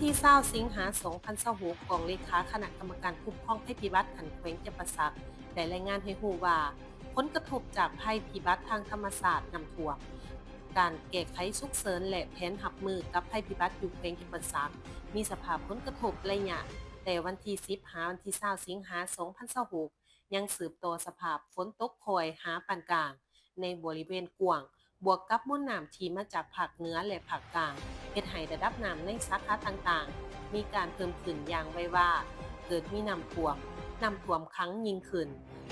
ທີຊາວ ສິງຫາ ສອງພັນຊາວຫົກ, ກອງເລຂາຄະນະກຳມະການຄຸ້ມຄອງໄພພິບັດຂັ້ນແຂວງຈຳປາສັກ ໄດ້ລາຍງານໃຫ້ຮູ້ວ່າ ຜົນກະທົບຈາກໄພພິບັດທາງທຳມະຊາດນ້ຳຖ້ວມ, ການແກ້ໄຂສຸກເສີນ ແລະ ແຜນຮັບມືກັບໄພພິບັດຢູ່ແຂວງຈຳປາສັກ ມີສະພາບຜົນກະທົບໄລຍະແຕ່ວັນທີສິບ ຫາວັນທີຊາວ ສິງຫາ ສອງພັນຊາວຫົກ ຍັງສືບຕໍ່ສະພາບຝົນຕົກຄ່ອຍຫາປານກາງໃນບໍລິເວນກວ້າງ, ບວກກັບມວນນ້ຳທີ່ມາຈາກພາກເໜືອ ແລະ ພາກກາງ ເຮັດໃຫ້ລະດັບນ້ຳໃນສາຂາຕ່າງໆ ມີການເພີ່ມຂຶ້ນຢ່າງໄວວາ, ເກີດມີນ້ຳຖ້ວມ, ນ້ຳຖ້ວມຂັງຍິ່ງຂຶ້ນ,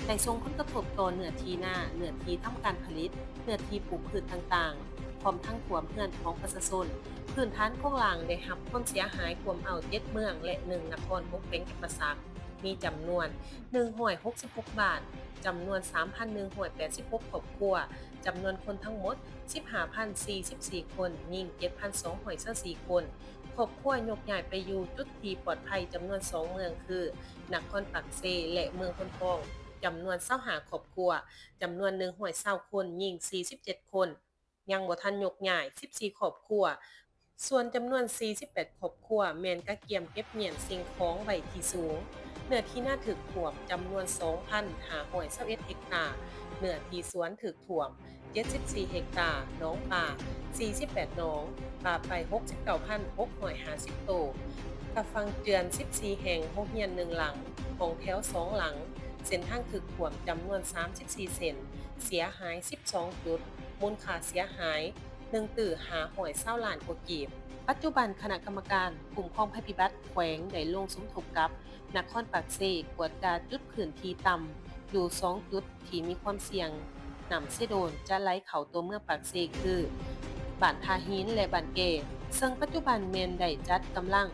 ໄດ້ສົ່ງຜົນກະທົບຕໍ່ເນື້ອທີ່ນາ, ເນື້ອທີ່ທຳການຜະລິດ, ເນື້ອທີ່ປູກພືດຕ່າງໆ, ພ້ອມທັງຖ້ວມເຮືອນຂອງປະຊາຊົນ. ພື້ນຖານໂຄງລ່າງໄດ້ຮັບຄວາມເສຍຫາຍກວມເອົາເຈັດເມືອງ ແລະ ໜຶ່ງນະຄອນຂອງແຂວງຈຳປາສັກ. ມີຈຳນວນໜຶ່ງຮ້ອຍຫົກສິບຫົກບ້ານ, ຈຳນວນສາມພັນໜຶ່ງຮ້ອຍແປດສິບຫົກຄອບຄົວ, ຈຳນວນຄົນທັງໝົດສິບຫ້າພັນສີ່ສິບສີ່ຄົນ, ຍິງເຈັດພັນສອງຮ້ອຍຊາວສີ່ຄົນ. ຄອບຄົວຍົກຍ້າຍໄປຢູ່ຈຸດທີ່ປອດໄພຈຳນວນສອງເມືອງ ຄື ນະຄອນປາກເຊ ແລະ ເມືອງໂພນທອງ ຈຳນວນຊາວຫ້າຄອບຄົວ, ຈຳນວນໜຶ່ງຮ້ອຍຊາວຄົນ, ຍິງສີ່ສິບເຈັດຄົນ. ຍັງບໍ່ທັນຍົກຍ້າຍສິບສີ່ຄອບຄົວ, ສ່ວນຈຳນວນສີ່ສິບແປດຄອບຄົວແມ່ນກະກຽມເກັບມ້ຽນສິ່ງຂອງໄວ້ທີ່ສູງ. ເນື້ອທີ່ນາຖືກຖ້ວມຈຳນວນສອງພັນຫ້າຮ້ອຍຊາວເອັດເຮັກຕາ, ເນື້ອທີ່ສວນຖືກຖ້ວມເຈັດສິບສີ່ເຮັກຕາ, ໜອງປາສີ່ສິບແປດໜອງ, ປາໄປຫົກສິບເກົ້າພັນຫົກຮ້ອຍຫ້າສິບໂຕ, ຕາຝັ່ງເຈື່ອນສິບສີ່ແຫ່ງ, ໂຮງຮຽນໜຶ່ງຫຼັງ, ຫ້ອງແຖວສອງຫຼັງ, ເສັ້ນທາງຖືກຖ້ວມຈຳນວນສາມສິບສີ່ເສັ້ນ, ເສຍຫາຍສິບສອງຈຸດ, ມູນຄ່າເສຍຫາຍໜຶ່ງຕື້ຫ້າຮ້ອຍຊາວລ້ານກວ່າກີບ. ປັດຈຸບັນຄະນະກຳມະການຄຸ້ມຄອງໄພພິບັດແຂວງໄດ້ລົງສົມທົບກັບນະຄອນປາກເຊ ກວດກາຈຸດພື້ນທີ່ຕ່ຳຢູ່ສອງຈຸດທີ່ມີຄວາມສ່ຽງນ້ຳເຊໂດນຈະໄຫຼເຂົ້າຕົວເມືອງປາກເຊ ຄື ບ້ານທ່າຫີນ ແລະ ບ້ານແກ່, ເຊິ່ງປັດຈຸບັນແມ່ນໄດ້ຈັດກຳລັງ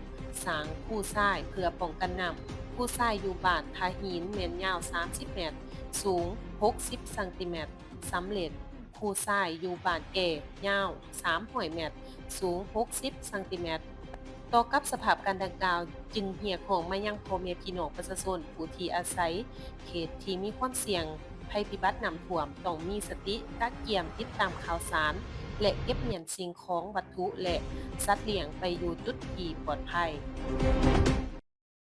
ສ້າງຄູຊາຍເພື່ອປ້ອງກັນນ້ຳ. ຄູຊາຍຢູ່ບ້ານທ່າຫີນແມ່ນຍາວສາມສິບແມັດ, ສູງຫົກສິບຊັງຕີແມັດ, ສຳເລັດ. ຄູຊາຍຢູ່ບ້ານແກ່ຍາວສາມຮ້ອຍແມັດ, ສູງຫົກສິບຊັງຕີແມັດ. ຕໍ່ກັບສະພາບການດັ່ງກ່າວ, ຈຶ່ງຮຽກຮ້ອງມາຍັງພໍ່ແມ່ພີ່ນ້ອງປະຊາຊົນຜູ້ທີ່ອາໄສເຂດທີ່ມີຄວາມສ່ຽງໄພພິບັດນ້ຳຖ້ວມ ຕ້ອງມີສະຕິກະກຽມຕິດຕາມຂ່າວສານ ແລະ ເກັບມ້ຽນສິ່ງຂອງ, ວັດຖຸ ແລະ ສັດລ້ຽງໄປຢູ່ຈຸດທີ່ປອດໄພ.